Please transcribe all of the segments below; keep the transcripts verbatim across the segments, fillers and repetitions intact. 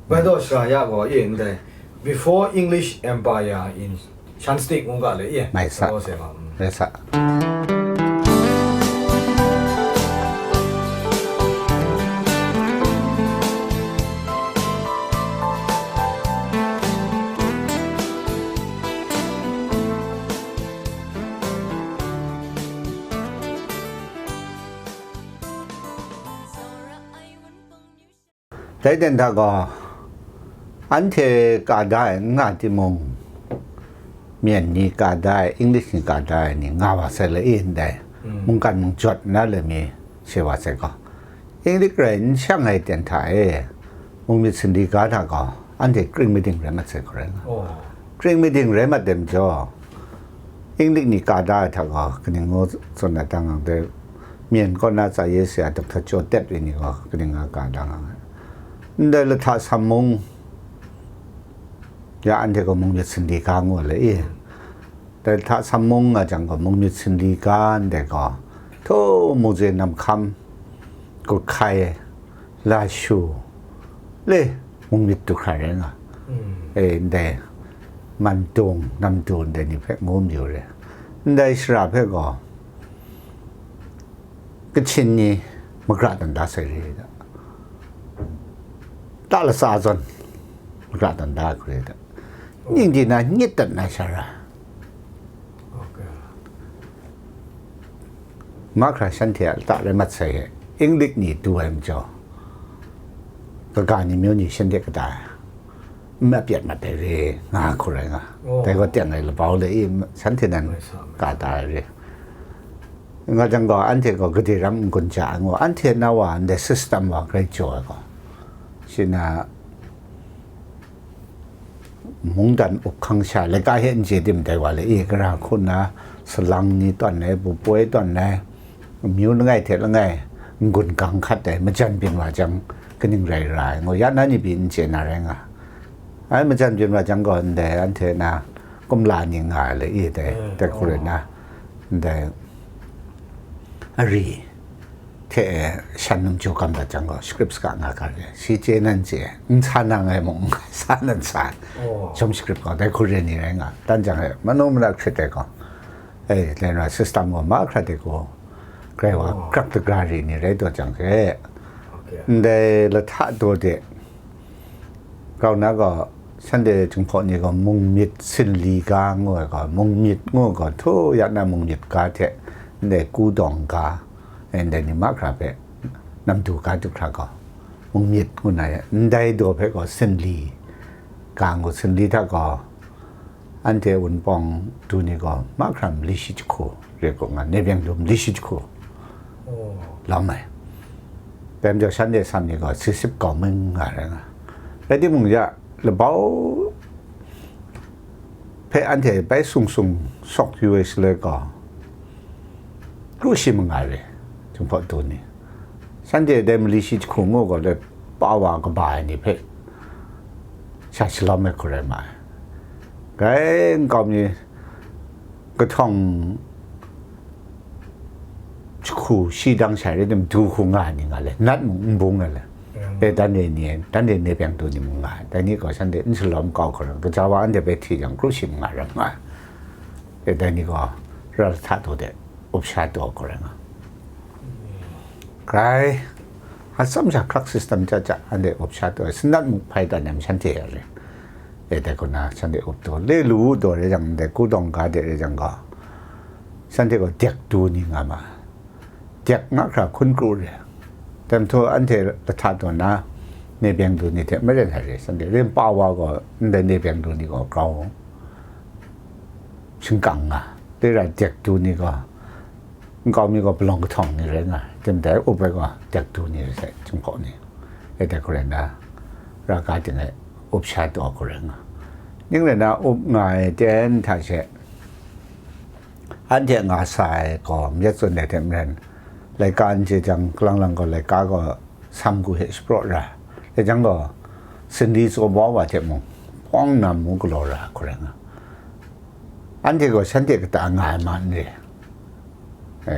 Bai daw shara ya gaw e ndai, before English Empire in Shan State ngu ga le e. Mai sa. Bai daw se ma, mm. Rai sa. Dai ten hta gaw, anhte ka da ai n nga timung, Myen ni ka da ai, English ni ka da ai ni nga wa sai le i ndai, mm, mungkan mung jawt nna le mi, she wa sai gaw, English rai n shang ai ten hta e, mung myit sindri ga hta gaw, anhte kring mading rai mat sai hkrai nga. Oh. Kring mading rai mat dem jaw, English ni ka da ai hta gaw, kaning ngu tsun ai ta ngang dai, Myen kaw na tsa ye saya Doctor Jaw Tet re ni gaw, kaning nga ka da nga ai. Ndai lahta sam mung, ya anhte gaw mung myit sindri ga ngu le i. Dai lahta sam mung nga jang gaw, mung myit sindri ga ndai gaw, htaw mungze nam hkam, gut hkai, lashu, le, mung myit du hkra rai nga. Mm. E, ndai, Mandung, Namdu ndai ni hpe ngu mayu re. Ndai shara hpe gaw, Kachin ni magra tawn da sai re da. Ta latsa zawn magra tawn da hkrai da. Ning di na nyit dat na shara. Okay. Mahkra shanhte a lata rai mat sai he, English ni du ai majaw, kaga ni myu ni shanhte kata n apyat mat ai re nga hku rai nga. Oh. Dai gaw teng ai labau le i, shanhte nan Mai sa, mai ka sa. Ta ai re. Nga jang gaw, anhte gaw gade ram n gun ja ai ngu, anhte na wa ndai system wa grai jaw ai gaw, shi na, mungdan up hkang sha laika hte n chye tim dai wa le i, gara hku nna, salang ni tawn ai, bupoi tawn ai, amyu langai hte langai, n-gun gang hkat ai, majan byin wa jang, kaning rai ra ai, ngu ya na ni pyi n chye na rai nga. Ai, majan byin wa jang gaw, ndai anhte na, kumla ni nga ai le i, dai, mm, dai hku rai oh. Na, ndai, ari, hte e shan num chyu kam dat jang gaw, script saga nga ga re, shi chye nan chye, n sa na ngai mung, n sa nan sa, oh. Shawm script gaw, dai hku re ni rai nga, dan jang e, manu mara hkrit ai gaw, e, dai na system gaw, mahkra de gaw, grai wa, oh. Krak dagra re ni rai taw jang hte, okay. Ndai lahta daw de, Grau na gaw, shanhte Jinghpaw ni gaw mung myit sinli ga ngu ai gaw, mung myit ngu ai gaw, htu ya na mung myit ga hte, ndai kudawng ga, ndai ni mahkra hpe, namdu ga du hkra gaw, mung myit ngu na ya, ndai daw hpe gaw sinli ga ngu, sinli hta gaw, Anhte Wunpawng du ni gaw mahkra mali shi jahku re ku nga, Nebyeng du mali shi jahku Oh. lawm ai. Dai majaw shanhte sam ni gaw si sip kau mung nga rai nga. Rai timung ya, labau hpe anhte bai sung sung sawk yu ai shaloi gaw, kru shi manga re, Jinghpaw du ni. Shanhte dai mali shi jahku ngu gaw, dai pa wa kaba ai ni hpe sha shalawm ai hku rai ma ai. Grai nkau mi kahtawng jahku shi dang shai rai tim, du hku nga ai ni nga le, nat mung n bung ai le. Mm. E, dan re ni, dan re Nebyeng du ni mung nga ai. Dai ni gaw shanhte n shalawm kau hkra, kaja wa anhte hpe hti jang, kru shi manga ram nga ai. E, dai ni gaw, ra lahta daw de, up sha taw hku rai nga. Grai, a tsam sha hkrak system ja ja, anhte up sha taw, sanat muk hpai dan yang shanhte a ring. E, dai kaw na, shanhte up taw, le lu u taw rai jang, ndai kudawng ga de rai jang gaw, shanhte gaw dek du ni nga ma. Dek mahkra hkun kru re. Dai mahtau anhte lahta taw na, Nebyeng du ni hte maren ai re, shanhte rin pa wa gaw, ndai Nebyeng du ni gaw grau shingkang nga, lera dek du ni gaw, nkau mi gaw palawng kahtawng ni rai nga, tim dai up ai gaw dek du ni rai sai, Jinghpaw ni, e dai hku rai nna, ra ga ting ai up sha taw hku rai nga. Ning rai nna, up nga ai ten hta she, anhte nga sa ai gaw, myit tsun ai hte maren, laika n chye jang, kalang lang gaw laika gaw, sam hku hte shapraw ra, dai jang gaw, singli tsaw bau wa hte mung, hpawng nam mung galaw ra hku rai nga. Anhte gaw shanhte kata nga ai ma n re. E,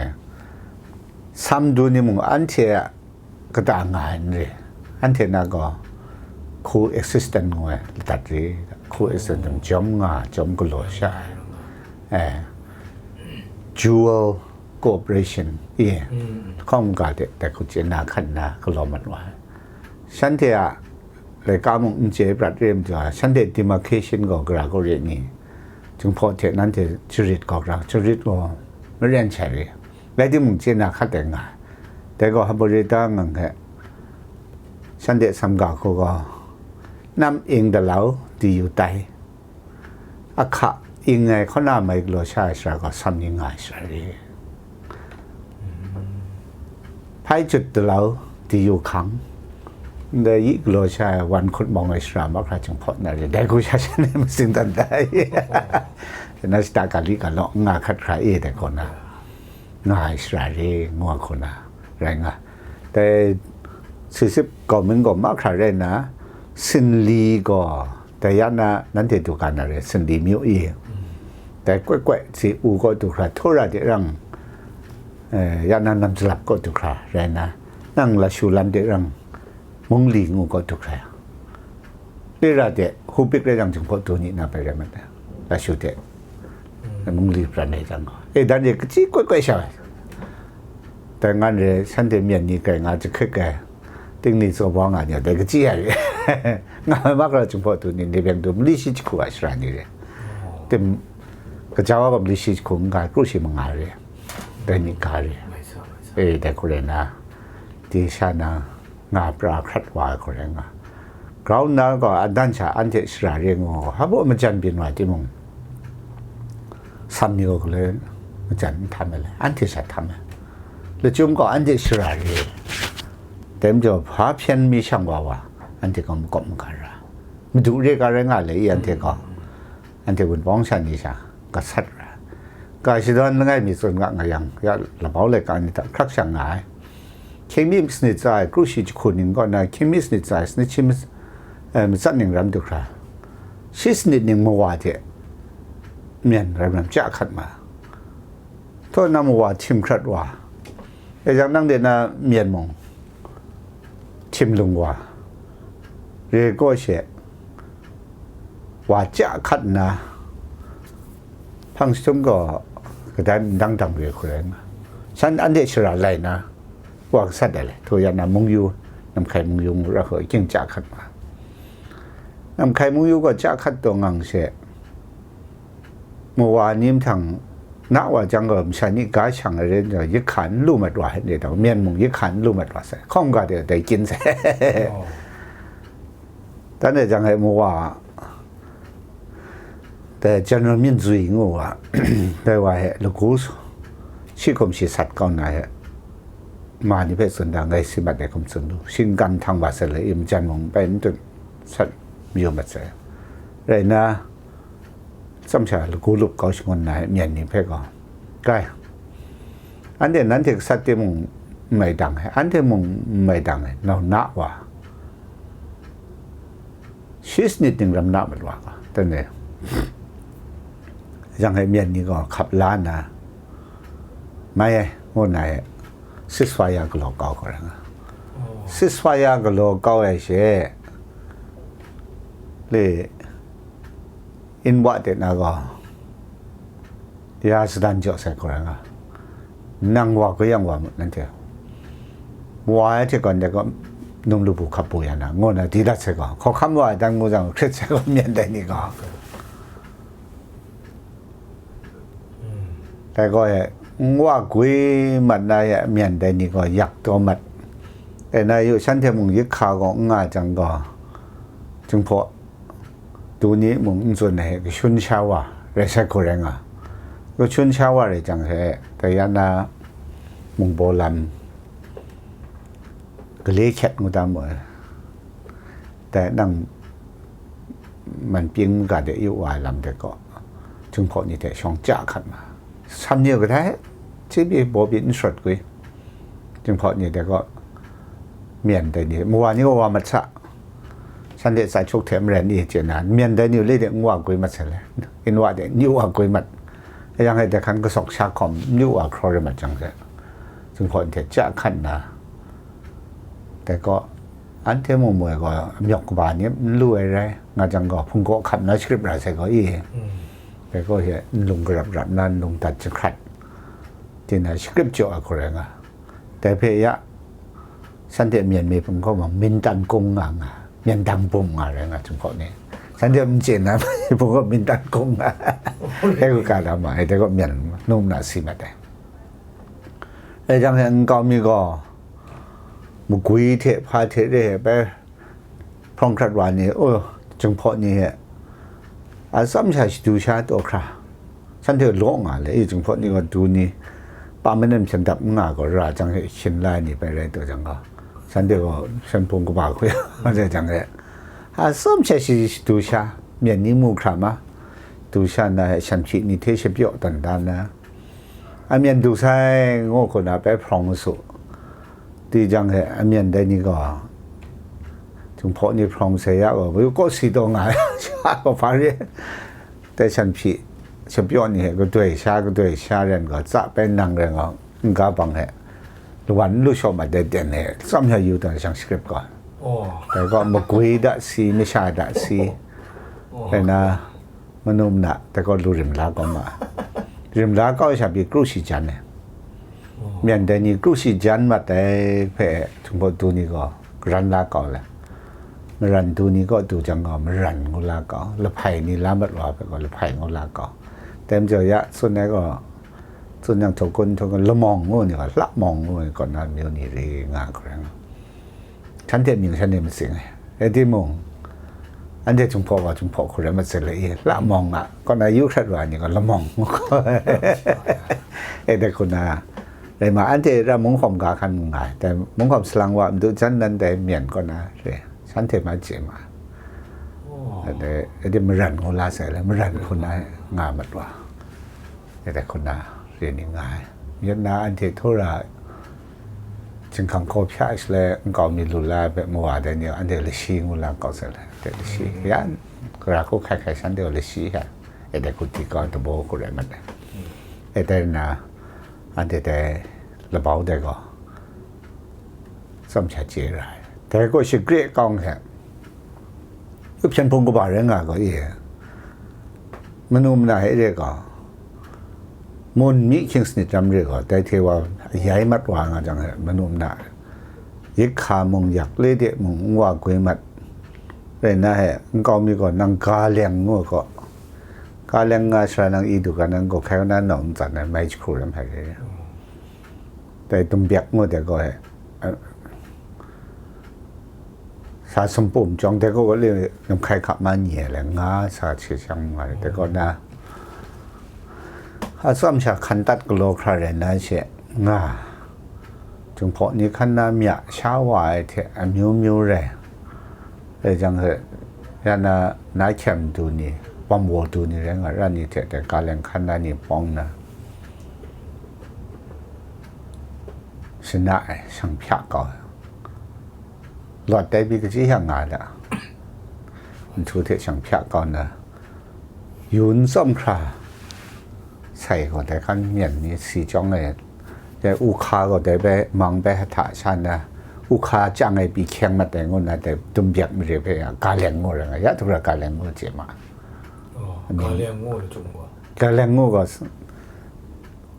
sam du ni mung anhte a kata nga ai n re. Anhte na gaw, co-existent ngu ai ladat re, co-existent jawm nga, jawm galaw sha ai, eh, dual cooperation e, hkawng ga de, dai hku chye na hkan nna galaw mat wa ai. Shanhte a laika mung n chye prat re ai majaw, shanhte demarcation gaw gara kaw re ni, Jinghpaw hte nanhte jarit gaw gara, jarit gaw maren shai re. Rai timung, chye na hkat ai nga ai. Dai gaw hpa rai ta ngang hte, shanhte samga hku gaw, nam ing dalau, di yu tai, ahka ing ai hkaw na mai galaw sha ai sara gaw, sam ni nga ai sara re. Hpai jut dalau, di yu hkang, ndai yi galaw sha ai wan hkut mawng ai sara mahkra Jinghpaw na re, dai hku sha shanhte matsing dan tai. Na shata ga li ga law nga hkat hkra e dai hku na nga ai sara re, ngu ai hku na rai nga. Dai sisip gawming gaw mahkra rai nna, sinli gaw, dai ya na nanhte du ga na re, sinli myu i, dai koi koi si u kaw du hkra, Tora de rang, eh, ya na nam jalap kaw du hkra rai nna, nang Lashu lam de rang, Mungli ngu kaw du hkra, Lira de, Hupik rai jang, Jinghpaw du ni na bai rai mat ai, Lashu de, Mungli pran rai jang gaw, e, dan e kachyi koi koi sha ai. Dai ngan re, shanhte myen ni grai nga jahkrit ai, ting ni tsaw bau nga ni, dai kachyi ai re. Nga ai mahkra Jinghpaw du ni, ni byeng du, mali shi jahku ai sara ni re. Tim, kaja wa gaw mali shi jahku n ga, kru shi manga re. Dai ni ga re. E, dai hku rai na, di sha na, nga pra hkrat wa ai hku rai nga. Grau nna gaw, a dan sha anhte sara re ngu, hpa baw majan byin wa timung, sam ni gaw galoi majan n htam ai le, anhte sha htam ai. Lachyum gaw anhte sara re, dai majaw, hpa hpyen mi shang wa wa, anhte gaw makawp maga ra, madu re ga rai nga le i, anhte gaw. Anhte wunpawng sha ni sha gasat ra, ga shadawn langai mi tsun nga nga yang, ya labau laika ni hta hkrak shang nga ai. Hkying mi sanit tsa ai kru shi jahku ning kaw na, hkying mi sanit tsa ai sanit shi mas-, eh, matsat ning ram du hkra, shi sanit ning mawa hte myen ram ram chya hkat ma, htaw na mawa htim hkrat wa, e jang nang de na myen mung htim lung wa, re kaw she, wa chya hkat nna, hpang jahtum gaw kadai ndang dang re hku rai nga, shan anhte shara lai na, wa gasat ai le, htaw ya na mungyu, Namhkai mungyu ngu ra hku, king chya hkat ma. Namhkai mungyu gaw chya hkat taw ngang she, mawa ni mahtang na wa jang gaw, masha ni ga shang ai re, yik hka n lu mat wa, ne dau, myen mung yik hka n lu mat wa sai, hkawng ga de dai kyin sai. Dan e jang e mawa, dai General Myint Zui ngu wa, dai wa he lagu shi hkum shi sat kau na he, ma ni hpe tsun da, ngai si mat ai hkum tsun lu, shinggan htang wa sai le, i majan mung bai n tut, sat mayu mat sai. Rai nna, tsam sha lagu lup kau shangun na ai myen ni hpe gaw, kai, anhte nanhte gasat timung n mai dang ai, anhte mung n mai dang ai, nau na wa, shi sanit ning ram na mat wa ga, dan e, yang e myen ni gaw hkap la nna, mai ai, ngu nna e, ceasefire galaw kau hkra nga. Ceasefire galaw kau ai she, le, Inwa de na gaw, ya sadan jaw sai hkra nga, nang wa koi yang wa mu nanhte, wa ai hte gaw, ndai gaw, num lu bu hkap bu ya na, ngu na di dat sai gaw, hkawhkam wa ai dan ngu jang, hkrit sai gaw, myen dai ni gaw. Dai gaw e, n wa gwi mat na ya myen dai ni gaw yak taw mat. Dai na yu, shanhte mung yik hka gaw n nga jang gaw, Jinghpaw du ni mung n tsun ai, kashun sha wa rai sai hku rai nga. Kashun sha wa rai jang he, dai ya na mungbaw lam, gale hkyet ngu da mu ai. Dai nang man pying ga de yu wa ai lam de gaw, Jinghpaw ni hte shawng chya hkat ma, sam ni kadai, chyebi bawbyi n sharawt gwi, Jinghpaw ni de gaw, myen dai ni, mawa ni gaw wa mat sa, shanhte tsai hkyuk hte maren ni chye na, myen dai ni le de n wa gwi mat sai le, inwa de n yu wa gwi mat, yang e dai hkan kasawk sha hkawm n yu wa hkraw rai mat jang de, Jinghpaw ni hte chya hkat nna, dai gaw, anhte mung moi gaw amyawk kaba ni n lu ai rai, nga jang gaw, hpunggaw hkap na shakrip ra sai gaw i, dai gaw she nlung garap rap na nlung dat jahkrat, tina shakrip jaw ai hku rai nga. Dai hpe ya, shanhte Myen mi hpung gaw ma, mintan kung nga nga, myen dang bum nga rai nga, Jinghpaw ni. Shanhte n chye na hpung gaw mintan kung nga. Dai gaw ka da ma ai, dai gaw Myen nu nna si mat ai. Dai jang he nkau mi gaw, magwi hte hpa hte re ai bai, hprawng hkrat wa ni, o, Jinghpaw ni he, atsam sha shadu sha taw hkra, shanhte law nga le, i, Jinghpaw ni gaw du ni, pa manem shan dap n nga gaw, ra jang he shin la ai ni bai rai taw jang gaw, shanhte gaw shan hpung kaba hku ya, wa jang he, atsam sha shi shadu sha, Myen ni mu hkra ma, du sha nna he, shan hpyi ni hte shapyaw dan dan na, a Myen du sai, ngu hku na bai hprawng su. Di jang he, a Myen dai ni gaw, Jinghpaw ni hprawng sai ya gaw, yu kaw si taw nga ai, sha gaw hpa re. Dai shan hpyi, shapyaw ni he, kadoi sha, kadoi sha ren gaw, tsa bai nang ren gaw, n-ga bang he, lawan n lu shaw mat dai ten he, tsam ya yu dan shang shakrip gaw. Oh. Dai gaw, magwi da si, masha da si. Oh. Rai na, manu mana, dai gaw lu rim la kau ma. Rim la kau sha pyi kru shi jan ai. Oh. Myen dai ni kru shi jan mat ai hpe, Jinghpaw du ni gaw, karan la kau le. Maran du ni kaw du jang gaw, maran ngu la kau. Lahpai ni la mat wa hpe gaw, lahpai ngu la kau. Dai majaw ya tsun ai gaw, tsun yang htaw kun htaw kun, lamawng ngu ni gaw, lahmawng ngu ni kaw na, amyu ni re nga hku rai nga. Shanhte mying shanhte matsing ai. Rai timung, anhte Jinghpaw wa Jinghpaw hku rai mat sai le i, lahmawng a, kaw na yu hkrat wa ai ni gaw lamawng ngu gaw. E dai hku na, rai ma, anhte ra munghkawm ga hkan mu nga ai. Dai munghkawm salang wa madu jan nan dai myen kaw na re, shanhte ma chye ma ai. Oh. Dai, dai maran ngu la sai le, maran hku na nga mat wa. Dai hku na re ni nga ai. Yet na anhte htaw ra, Jinghkang hkaw hpya shaloi nkau mi lu la ai hpe mawa dai ni, anhte lashi ngu la kau sai le, anhte lashi. Mm. Ya, gara hku hkai hkai shanhte gaw lashi hkai. E dai hku di kau ai, dabaw hku rai mat ai. Mm. E dai na, anhte dai labau dai gaw, tsawm sha chye ra ai. Dai gaw shagre kau hte, Yup hpyen hpung kaba rai nga gaw e, manu mana hte re gaw, mun mi hkying sanit ram re gaw, dai hte wa ayai mat wa nga jang he, manu mana yik hka mung yak le de mung n wa gwi mat, rai nna he, nkau mi gaw nang ga leng ngu gaw, ga leng nga sara nang i du ga, nang gaw hkai na nau n tsan ai, mai jahku ram hpai re. Dai dumbyak ngu dai gaw he, a, sa sumpum chyawng dai gaw le, namhkai hka ma ni ai le, nga sa hte shang nga ai, dai gaw na, atsawm sha hkan tat galaw hkra rai na she, nga, Jinghpaw ni hkan na mya sha wa ai hte amyu myu rai. Rai jang he, ya na, na hkyem du ni, bam waw du ni rai nga ra ni hte dai ga leng hkan na ni pawng na, shana ai, shang hpya kau ai. Lawt tai pyi kaji yang nga da. Nhtu hte shang hpya kau na, yun tsawm hkra, sai gaw dai hkan myen ni si chyawng e, dai u hka gaw dai bai, mang bai hta sha na, u hka chyang e pyi hkyeng mat ai ngu na, dai dumbyak mare hpe ya, ga leng ngu rai nga, ya hte gara ga leng ngu chye ma. Oh, amin. Ga leng ngu le chung gaw. Ga leng ngu gaw, s-,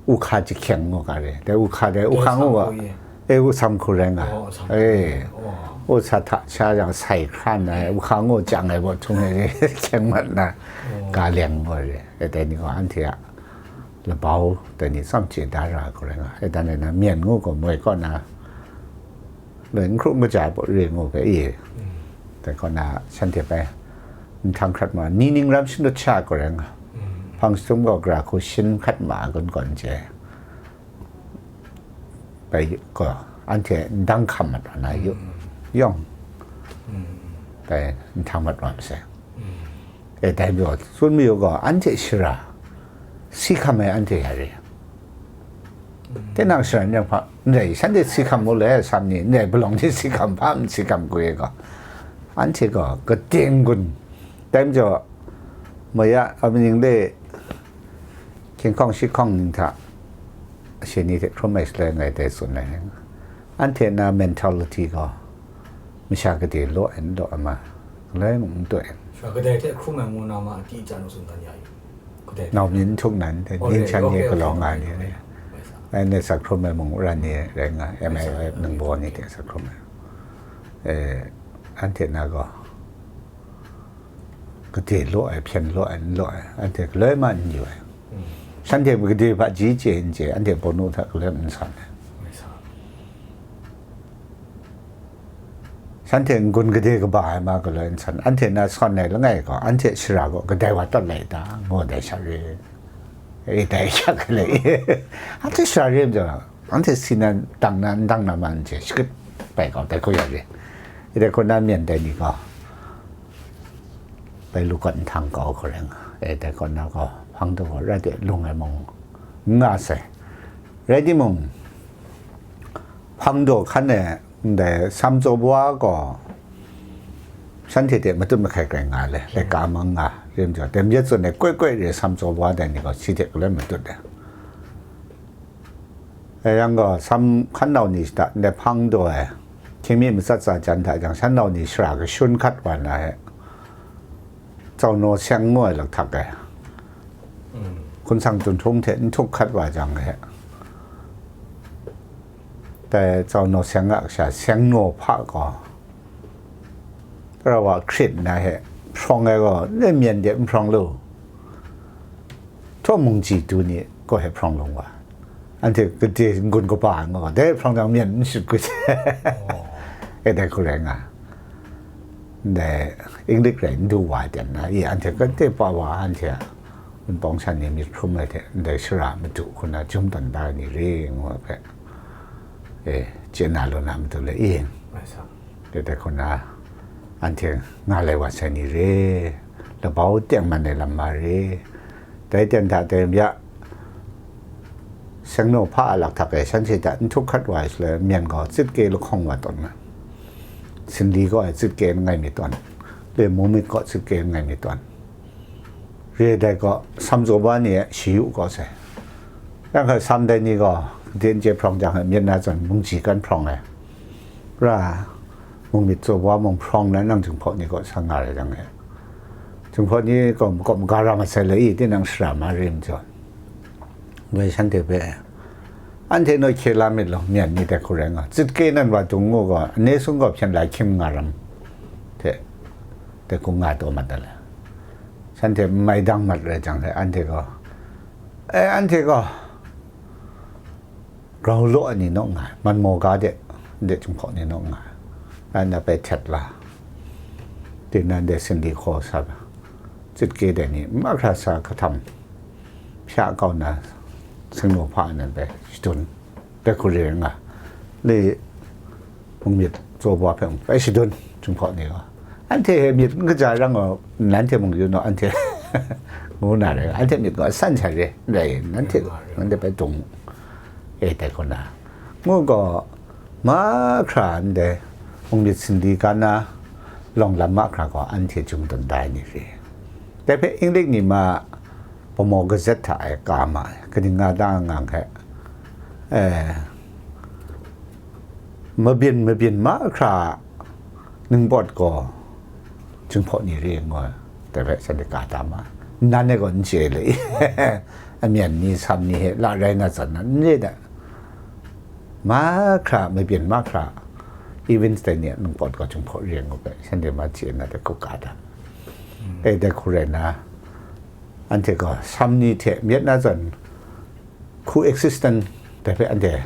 u hka jahkyeng ngu ga re. Dai u hka dai, u hka ngu gaw, e, u sam hku rai nga. Oh, u sam hku rai. Oh. U sa hta sha yang sai hkran ai, u hka ngu chyang ai baw htung e, hkyeng mat na, oh, ga leng ngu re. E dai ni gaw anhte a labau dai ni tsawm chye da ra hku rai nga. E dan rai na, myen ngu gaw moi kaw na, loi n hkru n kaja ai baw re ngu hpe e. Mm. Dai kaw na, shanhte bai nhtang hkrat ma, ni ning ram shanut sha gaw rai nga. Mm. Hpang jahtum gaw gara hku shin hkrat ma, gun gaw n chye. Bai gaw, anhte ndang hkam mat wa na yu, mm, yawng, mm, bai nhtang mat wa masai. Mm. E, dai majaw, tsun mayu gaw, anhte shara, si hkam ai anhte ya re. Mm. Tinang shara ni hpa, ndai, shanhte si hkam mu le, sam ni, ndai, palawng ni si hkam hpa, n si hkam kwi gaw, anhte gaw, kating gun, dai majaw, maya, a maning le, hkying hkawng shi hkawng ning hta, ashe ni hte hkrum ai shaloi ngai dai tsun ai. Anhte na mentality gaw, Masha gade law ai, n law ai ma, galoi mung n taw ai. Sha kadai hte hkrum ai ngu na ma, a ti chya nu tsun dan ya yu. Kadai hte. Nau myit n htuk nan, hte Oh, ning re, shan ye okay, galaw okay, nga okay, ni okay. Re. Ai sa. Ai, ne sa hkrum ai mung ran ni rai nga, Ai sa. M I O F nang baw ni hte sa hkrum ai. Eh, anhte na gaw, gade law ai, hpyen law ai, n law ai, anhte galoi ma n yu ai. Mm. Shanhte gade hpaji chye n chye, anhte bawnu hta galoi n san ai. Ai sa. Shanhte n-gun gade kaba ai ma galoi n san, anhte na sawn ai langai gaw, anhte shara gaw kadai wa tawt lai ta, ngu dai sha re. E dai sha kalai. Anhte shara re majaw, anhte si na, dang na, n dang na ma n chye, shakut bai kau dai hku ya re. E dai hku na myen dai ni gaw, bai lu gat nhtang kau hku rai nga. E dai hku na gaw, hpang daw gaw rai de lung ai mung n nga sai. Rai timung, hpang daw hkan e ndai Sam Tsaw Bawa gaw shanhte hte matut mahkai grai nga le, laika mang nga, rim jaw, tem yet tsun ai koi koi re Sam Tsaw Bawa dai ni gaw shi hte galoi matut ai. E yang gaw, Sam hkan nau ni shada ndai hpang daw ai, hkying mi matsat tsa jan hta jang, shan nau ni shara kashun hkat wa na e, Tsau Naw Seng ngu ai lahtak e, Mm. Hkunsang Chun Htung hte n htuk hkat wa jang e, dai Tsau Naw Seng a kasha Seng Naw Hpa gaw, rau wa hkrit nna he hprawng ai gaw, n-, myen de n hprawng lu. Htaw mungji du ni gaw he hprawng lung wa. Anhte gade n-gun kaba ai nga gaw, dai hprawng jang myen n shut gu se. Oh. E dai hku rai nga. Ndai English rai n du wa ai ten na, i anhte gade pa wa anhte a wunpawng shan ni myit hkrum ai hte, ndai shara madu hku na jum tawn da ai ni re ngu ai hpe, e, chye na lu na matu le i. Ai sa. Dai dai hku na, anhte nga lai wa sai ni re, labau tengman ai lam ma re, dai ten hta dai ya, Seng Naw Hpa a lahtak e shanhte hta n htuk hkat wa ai shaloi, myen gaw tsit ke lahkawng wa tawn nga, Sinli gaw ai tsit ke langai mi tawn, le Mung Myit gaw tsit ke langai mi tawn. Re dai gaw, Sam Tsaw Bawa ni e shi yu gaw sai. Yang hkai Sam dai ni gaw, den chye hprawng jang, myit na zawn mungji kan hprawng ai. Ra, Mung Myit Tsaw Bawa mung hprawng na nang Jinghpaw ni gaw sa nga rai jang e. Jinghpaw ni gaw makawp maga ra masai le i, tinang shara ma rim jaw. Bai shanhte hpe, anhte naw hkye la myit law, myen ni dai hku rai nga. Tsit ke nan wa dung ngu gaw, ane sung gaw hpyen lai hkying nga ram hte, dai hku nga taw mat ai le. Shanhte n mai dang mat rai jang hte, anhte gaw, e, anhte gaw, grau law ai ni naw nga ai, man maw ga de, de Jinghpaw ni naw nga ai, anhte bai htet la, tinang de Sinli hkaw sa, tsit ke dai ni, mahkra sa hkatam, hpya kau na, Seng Naw Hpa nan bai shadun, dai hku re nga, le Mung Myit Tsaw Bawa hpe mung bai shadun, Jinghpaw ni gaw. Anhte e myit n kaja rang gaw, nanhte mung yu naw, anhte ngu na rai, anhte myit gaw asan sha re, rai, nanhte, nanhte bai dung, e, dai hku na. Ngu gaw, mahkra ndai, Mung Myit Sinli ga na lawng lam mahkra gaw, anhte jum tawn da ai ni re. Dai hpe English ni ma, Bamaw Gazette hta e ka ma ai, kaning nga da ngang hte, e, mabyin mabyin mahkra ningpawt gaw Jinghpaw ni re ngu ai, dai hpe shanhte ka da ma ai. Nan e gaw n chye le i, amyen ni, Sam ni hte la rai na zawn na, n re da. Mahkra, mabyin mahkra, events dai ni a ningpawt gaw Jinghpaw re ngu hpe, shanhte ma chye na dai hku ka da. Mm. E dai hku rai na, anhte gaw Sam ni hte myit na zawn, hku existence dai hpe anhte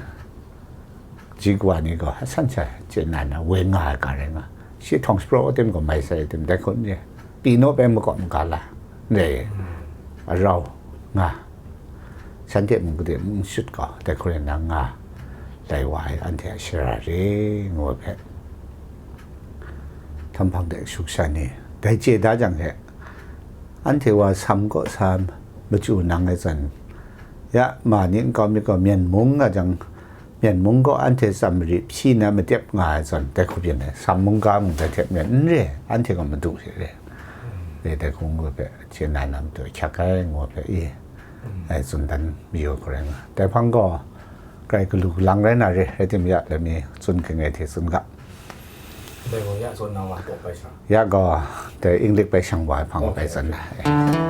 ji kawa ni gaw asan sha chye na na woi nga ai ga rai nga, shi htawng shapraw tim gaw mai sai tim dai hku n re, pyi naw bai makawp maga la, n re, arau nga, shanhte mung gade mung shut gaw dai hku rai na nga lai wa ai anhte a shara re ngu ai hpe, htam hpang de shuk sha ni dai chye da jang hte, anhte wa Sam kaw sa machyu nang ai zawn, ya, ma ni nkau myit gaw Myen mung nga jang, Myen mung gaw anhte tsam mari hpyi na madep nga ai zawn, dai hku byin ai, Sam mungga mung dai hte myen n re, anhte gaw madu hte re, re dai hku ngu hpe, chye na na matu hkyak ai ngu hpe i, ai tsun dan mayu hku rai nga. Dai hpang gaw, grai galu galang rai na re, rai timung ya, lami tsun kangai hte tsun ga. Dai gaw ya zawn na wa tawk bai sha. Ya gaw, dai English bai shang wa hpang bai zawn na.